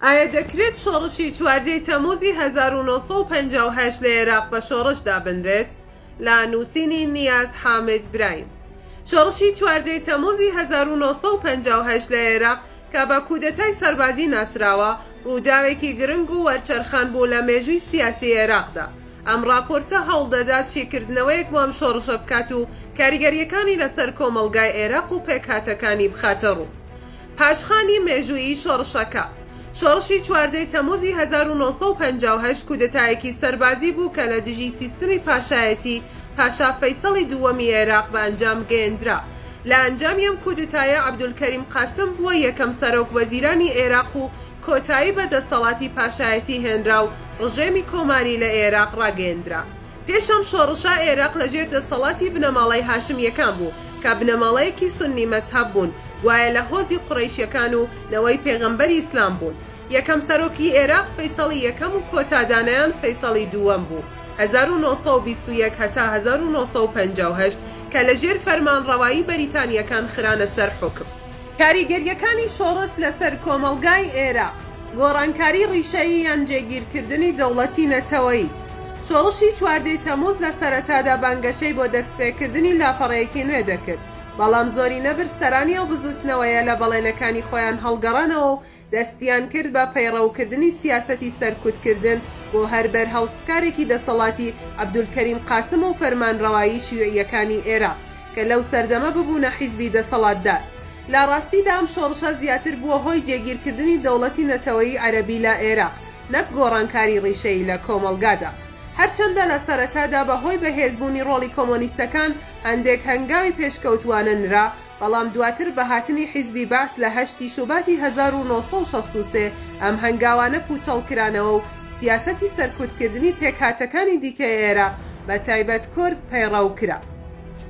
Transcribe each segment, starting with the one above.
ئایا دەکرێت شۆڕشی چواردەی تەمووزی 1958 لە ئێراق بە شۆڕش دابنرێت؟ لە نووسینی نیاز حامد برایم شۆڕشی چواردەی تەمووزی 1958 لە ئێراق کە بە کودەتای سەربازی ناسراوە، ڕووداوێکی گرنگ و وەرچەرخان بوو لە مێژووی سیاسی ئێراقدا. ئەم ڕاپۆرتە هەوڵدەدات شیکردنەوەیەک بۆ ئەم شۆڕشە بکات و کاریگەرییەکانی لەسەر کۆمەڵگای ئێراق و پێکهاتەکانی بخاتەڕوو. پاشخانی مێژوویی شۆڕشەکە. شۆڕشی چواردەی تەمووزی 1958 کودەتایەکی سەربازی بوو کە لە دژی سیستمی پاشایەتی پاشا فەیسەڵی دووەمی ئێراق بە ئەنجام گەیەندرا. لە ئەنجامی ئەم کودتایە عەبدولکەریم قاسم بووە یەکەم سەرۆک وەزیرانی ئێراق و کۆتایی بە دەسەڵاتی پاشایەتی هێنرا و ڕژێمی کۆماری لە ئێراق ڕاگەیەندرا. پێش ئەم شۆڕشە ئێراق لە ژێر دەسەڵاتی بنەماڵەی هاشمییەکان بوو کە بنەماڵەیەکی سوننی مەزهەب بوون گوایە لە هۆزی قوڕەیشیەکان و نەوەی پێغەمبەری ئیسلام بوون. یەکەم سەرۆکی ئێراق فەیسەڵی یەکەم و کۆتا دانایان فەیسەڵی دووەم بوو 1921 هەتا 1958 کە لە ژێر فەرمانڕەوایی بەریتانییەکان خرانە سەر حوکم. کاریگەرییەکانی شۆڕش لەسەر کۆمەڵگای ئێراق، گۆڕانکاری ڕیشەیی یان جێگیرکردنی دەوڵەتی نەتەوەیی. شۆڕشی چواردەی تەمووز لە سەرەتادا بانگەشەی بۆ دەستپێکردنی لاپەڕەیەکی نوێ دەکرد، بەڵام زۆری نەبرد سەرانی ئەو بزووتنەوەیە لە بەڵێنەکانی خۆیان هەڵگەڕانەوە و دەستیان کرد بە پەیڕەوکردنی سیاسەتی سەرکوتکردن بۆ هەر بەرهەڵستکارێکی دەسەڵاتی عەبدولکەریم قاسم و فەرمانڕەوایی شیوعییەکانی ئێراق کە لەو سەردەمە ببوونە حیزبی دەسەڵاتدار. لە ڕاستیدا ئەم شۆڕشە زیاتر بووە هۆی جێگیرکردنی دەوڵەتی نەتەوەیی عەرەبی لە ئێراق نەک گۆڕانکاری ڕیشەیی لە کۆمەڵگادا. هەرچەندە لە سەرەتادا بە هۆی بەهێزبوونی ڕۆڵی کۆمۆنیستەکان هەندێک هەنگاوی پێشکەوتووانە نرا، بەڵام دواتر بە هاتنی حیزبی بەعس لە هەشتی شوباتی 1963 ئەم هەنگاوانە پووچەڵ کرانەوە و سیاسەتی سەرکوتکردنی پێکهاتەکانی دیکەی عێراق بە تایبەت کورد پەیڕەو کرا.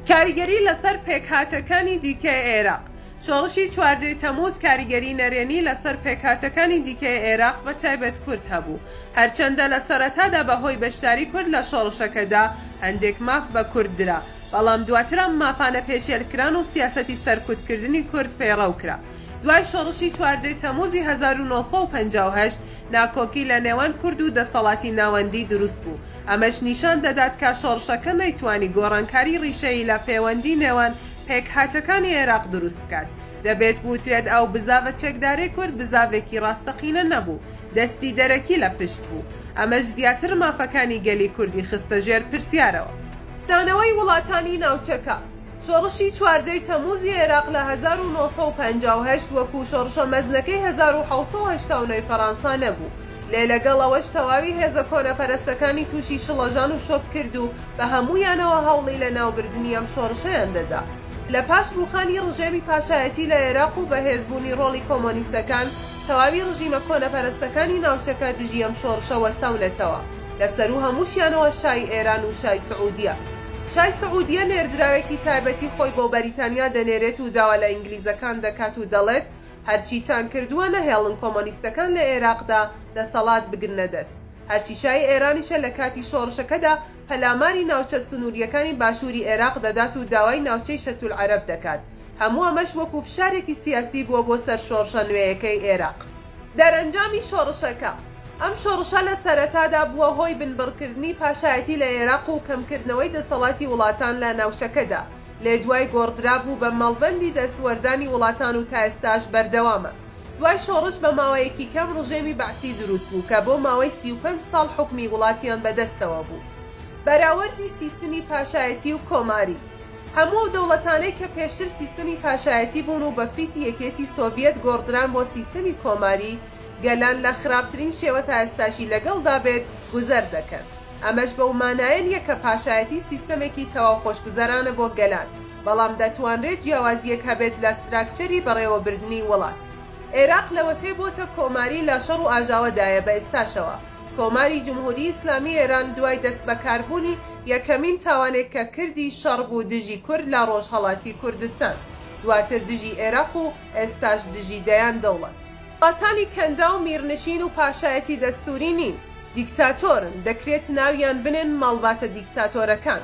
کاریگەری لەسەر پێکهاتەکانی دیکەی عێراق، شۆڕشی چواردەی تەمووز کاریگەری نەرێنی لەسەر پێکهاتەکانی دیکەی عێراق بە تایبەت کورد هەبوو، هەرچەندە لە سەرەتادا بە هۆی بەشداری کورد لە شۆڕشەکەدا هەندێک ماف بە کورد درا، بەڵام دواتر ئەم مافانە پێشێلکران و سیاسەتی سەرکوتکردنی کورد پەیڕەو کرا. دوای شۆڕشی چواردەی تەمووزی 1958 ناکۆکی لە نێوان کورد و دەسەڵاتی ناوەندی دروست بوو، ئەمەش نیشان دەدات کە شۆڕشەکە نەیتوانی گۆڕانکاری ڕیشەیی لە پێوەندی نێوان پێکهاتەکانی عێراق دروست بکات. دەبێت بوترێت ئەو بزاڤە چەکدارەی کورد بزاڤێکی ڕاستەقینە نەبوو، دەستی دەرەکی لە پشت بوو. ئەمەش زیاتر مافەکانی گەلی کوردی خستە ژێر پرسیارەوە. دانەوەی وڵاتانی ناوچەکە. شۆڕشی چواردەی تەمووزی عێراق لە 1958 وەکوو شۆڕشە مەزنەکەی 1789 ی فەڕانسا نەبوو، لێ لەگەڵ ئەوەش تەواوی هێزە کۆنەپەرستەکانی تووشی شڵەژان و شۆک کرد و بە هەموویانەوە هەوڵی لەناوبردنی ئەم شۆڕشەیان دەدا. لە پاش ڕووخانی ڕژێمی پاشایەتی لە عێراق و بەهێزبوونی ڕۆڵی کۆمۆنیستەکان، تەواوی ڕژیمە کۆنەپەرستەکانی ناوچەکە دژی ئەم شۆڕشە وەستاونەتەوە. لە سەروو هەمووشیانەوە شای ئێران و شای سعودیە. شای سعودیە نێردراوێکی تایبەتی خۆی بۆ بەریتانیا دەنێرێت و داوا لە ئینگلیزەکان دەکات و دەڵێت هەرچیتان کردووە نەهێڵن کۆمۆنیستەکان لە ئێراقدا دەسەڵات بگرنە دەست. هەرچی شای ئێرانیشە لە کاتی شۆڕشەکەدا پەلاماری ناوچە سنوورییەکانی باشووری ئێراق دەدات و داوای ناوچەی شەتولعەرەب دەکات. هەموو ئەمەش وەکو فشارێکی سیاسی بووە بۆ سەر شۆڕشە نوێیەکەی ئێراق. دەرەنجامی شۆڕشەکە، ئەم شۆڕشە لە سەرەتادا بووە هۆی بنبڕکردنی پاشایەتی لە ئێراق و کەمکردنەوەی دەسەڵاتی وڵاتان لە ناوچەکەدا، لێ دوای گۆڕدرا بوو بە مەڵبەندی دەستوەردانی وڵاتان و تا ئێستاش بەردەوامە. دوای شۆڕش بە ماوەیەکی کەم ڕژێمی بەعسی دروست بوو کە بۆ ماوەی 35 ساڵ حوکمی وڵاتیان بەدەستەوە بوو. بەراوردی سیستمی پاشایەتی و کۆماری. هەموو ئەو دەوڵەتانەی کە پێشتر سیستەمی پاشایەتی بوون و بە فیتی یەکێتی سۆڤیەت گۆڕدران بۆ سیستەمی کۆماری، گەلان لە خراپترین شێوە تا ئێستاشی لەگەڵدا بێت گوزەر دەکەن. ئەمەش بەو مانایە نییە کە پاشایەتی سیستەمێکی تەواو خۆشگوزەرانە بۆ گەلان، بەڵام دەتوانرێت جیاوازییەک هەبێت لە ستراکچەری بەڕێوەبردنی وڵات. ئێراق لەوەتەی بۆتە کۆماری لە شەڕ و ئاژاوەدایە بە ئێستاشەوە. کۆماری جمهوری ئیسلامی ئێران دوای دەستبەکاربوونی، یەکەمین تاوانێک کە کردی شەڕ بوو دژی کورد لە ڕۆژهەڵاتی کوردستان، دواتر دژی ئێراق و ئێستاش دژی دەیان دەوڵەت. وڵاتانی کەنداو میرنشین و پاشایەتی دەستووری نین، دیکتاتۆرن، دەکرێت ناویان بنێن ماڵباتە دیکتاتۆرەکان.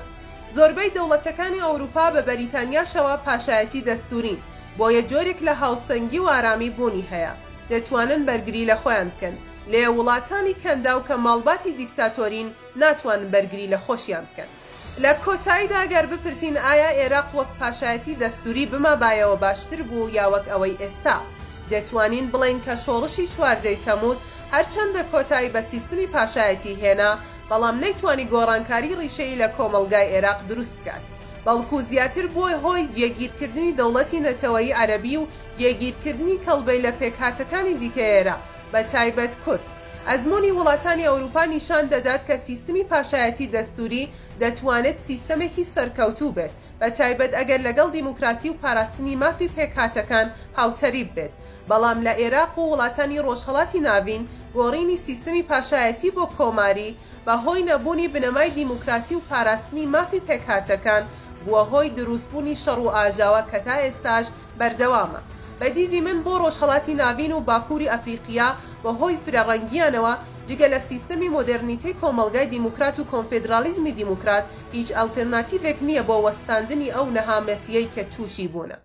زۆربەی دەوڵەتەکانی ئەوروپا بە بەریتانیاشەوە پاشایەتی دەستوورین، بۆیە جۆرێک لە هاوسەنگی و ئارامی بوونی هەیە. دەتوانن بەرگری لە خۆیان بکەن، لێ وڵاتانی کەنداو کە ماڵباتی دیکتاتۆرین ناتوانن بەرگری لە خۆشیان بکەن. لە کۆتاییدا گەر بپرسین ئایا ئێراق وەک پاشایەتی دەستووری بمابایەوە باشتر بوو یا وەک ئەوەی ئێستا؟ دەتوانین بڵێین کە شۆڕشی چواردەی تەمووز هەرچەندە کۆتایی بە سیستمی پاشایەتی هێنا، بەڵام نەیتوانی گۆڕانکاری ڕیشەیی لە کۆمەڵگای ئێراق دروست بکات، بەڵکو زیاتر بووە هۆی جێگیرکردنی دەوڵەتی نەتەوەیی عەرەبی و جێگیرکردنی کەڵبەی لە پێکهاتەکانی دیکەی ئێراق، بە تایبەت کورد. ئەزموونی وڵاتانی ئەوروپا نیشان دەدات کە سیستمی پاشایەتی دەستووری دەتوانێت سیستەمێکی سەرکەوتوو بێت، بە تایبەت ئەگەر لەگەڵ دیموکراسی و پاراستنی مافی پێکهاتەکان هاوتەریب بێت. بەڵام لە ئێراق و وڵاتانی ڕۆژهەڵاتی ناڤین گۆڕینی سیستمی پاشایەتی بۆ کۆماری بە هۆی نەبوونی بنەمای دیموکراسی و پاراستنی مافی پێکهاتەکان بووە هۆی دروستبوونی شەڕ و ئاژاوە کە تا ئێستاش بەردەوامە. بە دیدی من بۆ ڕۆژهەڵاتی ناڤین و باکووری ئەفریقیا بە هۆی فرە ڕەنگییانەوە جگە لە سیستەمی مۆدێرنیتەی کۆمەڵگای دیموکرات و کۆنفێدراڵیزمی دیموکرات هیچ ئەڵتێرناتیڤێک نییە بۆ وەستاندنی ئەو نەهامەتییەی کە تووشی بوونە.